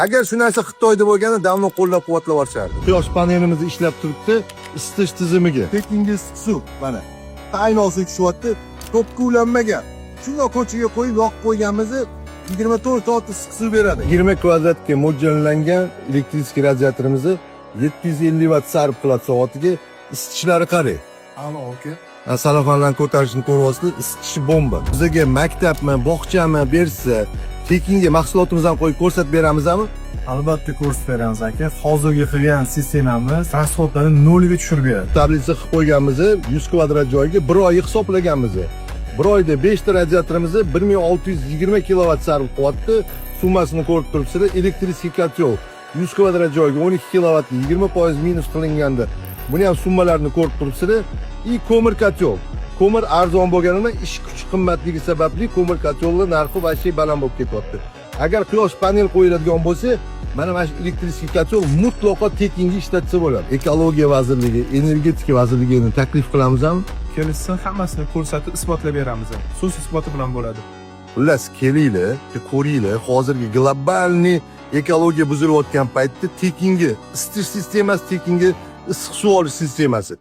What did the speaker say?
Agar shu narsa Xitoyda bo'lganda, давно qo'llab quvvatlab yuborishardi. Quyosh panelimiz ishlab turibdi isitish tizimiga. Tekinga issiq suv mana. Qaynoq suv tushyapti, topga ulanmagan. Shundoq ko'chaga qo'yib yoqib qo'yganmiz, 24 soat issiq suv beradi. 20 kvadratga mo'ljallangan электрический radiatorimizni 750 vatt sarf qiladi soatiga. Isitishlari qarang. Alo, aka. Salafanlarni ko'tarishini ko'ryapsizlar, isitishi bomba. Bizga maktabmi, bog'chami bersa, tekinga mahsulotimizni ham qo'yib ko'rsatib beramizmi? Albatta ko'rsatib beramiz, aka. Hozirgi qilgan sistemamiz расход larni nolga tushirib beradi. Tablitsa qilib qo'yganmiz, 100 kvadrat joyga bir oy hisoblaganmiz. Bir oyda 5 ta radiatorimizni 1620 kilovat sarf qilyapti. Summasini ko'rib turibsizlar. Электрический котел 100 kvadrat joyga 12 kilovat 20% minus qilinganda, buni ham summalarini ko'rib turibsizlar. И ko'mir котел. Ko'mir arzon bo'lganidan, ish kuchi qimmatligi sababli ko'mir котел ni narxi вообще baland bo'lib ketyapti. Agar quyosh panel qo'yiladigan bo'lsa, mana shu электрический котел mutlaqo tekinga ishlatsa bo'ladi. Ekologiya vazirligi, energetika vazirligini taklif qilamiz ham. Kelishsin, hammasini ko'rsatib, isbotlab beramiz. So'z isboti bilan bo'ladi. Xullas, kelinglar, ko'ringlar, hozirgi глобальный ekologiya buzilayotgan paytda tekinga isitish sistemasi, tekinga issiq suv olish sistemasi.